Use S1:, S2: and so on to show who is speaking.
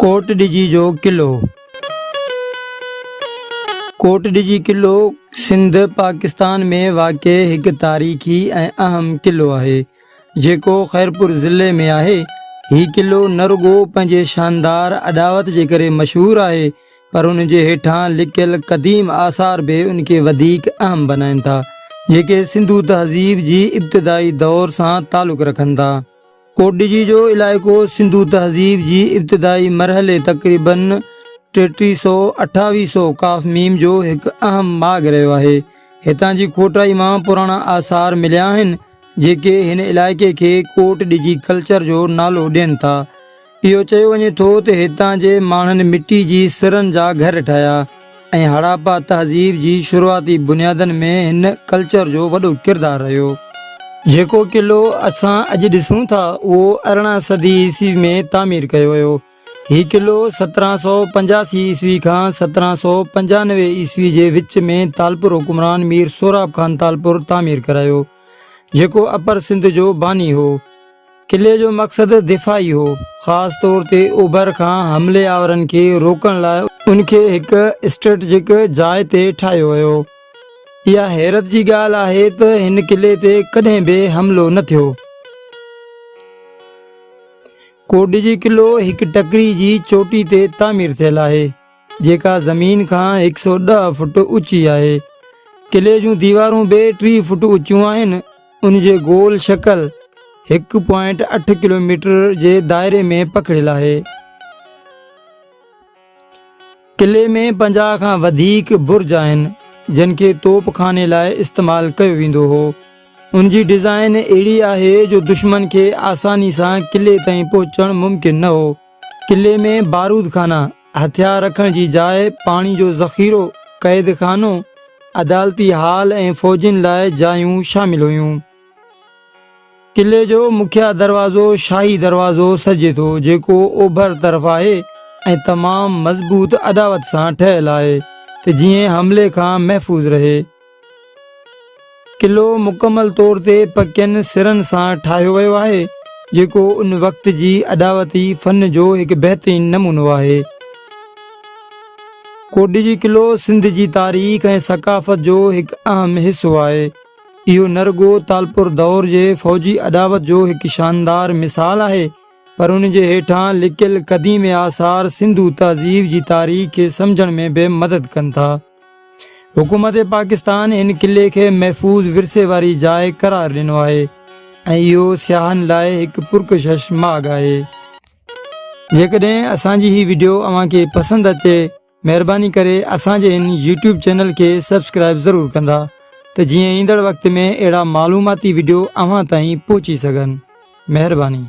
S1: ڪوٽ ڏجي جو قلعو، ڪوٽ ڏجي قلعو سنڌ، پاڪستان ۾ واقع هڪ تاريخي ۽ اهم قلعو آهي، جيڪو خيرپور ضلعي ۾ آهي. هي قلعو نه رڳو پنهنجي شاندار اڏاوت جي ڪري مشهور آهي، پر ان جي هيٺان لڪيل قديم آثار به ان کي وڌيڪ اهم بنائين ٿا، جيڪي سنڌو تهذيب جي ابتدائي دور سان تعلق رکن ٿا. ڪوٽڏيجي جو علائقو سنڌو تهذيب جي ابتدائي مرحلي تقريباً ٽيٽيهه سئو اٺاويهه سئو ق م جو هڪ اهم ماڳ رهيو آهي. هتان جي کوٽائي مان پراڻا آثار مليا آهن، جيڪي هن علائقي کي ڪوٽ ڏجي ڪلچر جو نالو ڏين ٿا. اهو چيو وڃي ٿو ته هتان جي ماڻهن مٽي جي سرن جا گهر ٺاهيا ۽ هڙاپا تهذيب جي شروعاتي بنيادن ۾ هن ڪلچر جو وڏو ڪردار رهيو. جيڪو قلعو اسان اڄ ڏسون ٿا اهو ارڙهن صدي عيسوي ۾ تعمير ڪيو ويو. هي قلعو 1785 عيسوي کان 1795 عيسوي جي وچ ۾ تالپور حڪمران مير سهراب خان تالپور تعمير ڪرايو، جيڪو اپر سنڌ جو باني هو. قلعي جو مقصد دفاعي هو، خاص طور تي اوڀر کان حملي آورن کي روڪڻ لاء ان کي هڪ اسٽريٽجڪ جاء تي ٺاهيو ويو. اها حيرت جي ڳالهه آهي ته هن قلعي تي ڪڏهن به حملو نه ٿيو. ڪوٽڏجي قلعو هڪ ٽڪري جي چوٽي تي تعمير ٿيل آهي. جيڪا زمين کان 110 فٽ اوچي آهي. قلعي جون ديوارون به 30 فٽ اوچيون آهن. ان جي گول شڪل هڪ پوائنٽ اٺ ڪلوميٽر جي دائري ۾ پکڙيل آهي. قلعي ۾ 50 کان وڌيڪ برج آهن، جن کي توپ خاني لاء استعمال ڪيو ويندو هو. ان جي ڊزائين اهڙي آهي جو دشمن کي آساني سان قلعي تائين پهچڻ ممڪن نه هو. قلعي ۾ بارود خانا، هٿيار رکڻ جي جاء، پاڻي جو ذخيرو، قيد خانو، عدالتي هال ۽ فوجين لاء جايون شامل هيون. قلعي جو مکيه دروازو شاهي دروازو سڏجي ٿو، جيڪو اوڀر طرف آهي ۽ تمام مضبوط اڏاوت سان ٺهيل آهي ته جيئن حملي کان محفوظ رهي. قلعو مڪمل طور تي پڪين سرن سان ٺاهيو ويو آهي، جيڪو ان وقت جي اڏاوتي فن جو هڪ بهترين نمونو آهي. ڪوٽڏيجي قلعو سنڌ جي تاريخ ۽ ثقافت جو هڪ اهم حصو آهي. اهو نه رڳو تالپور دور جي فوجي اڏاوت جو هڪ شاندار مثال آهي، پر ان جي هيٺان لڪيل قديم آثار سنڌو تهذيب جي تاريخ کي سمجهڻ ۾ به مدد ڪن ٿا. حڪومت پاڪستان هن قلعي کي محفوظ ورثي واري جاء قرار ڏنو آهي ۽ اهو سياحن لاء هڪ پرڪشش ماڳ آهي. جيڪڏهن اسان جي هي وڊيو اوهان کي پسند اچي مهرباني ڪري اسان جي هن يوٽيوب چينل کي سبسڪرائب ضرور ڪندا ته جيئن ايندڙ وقت ۾ اهڙا معلوماتي وڊيو اوهان تائين پهچي سگهن. مهرباني.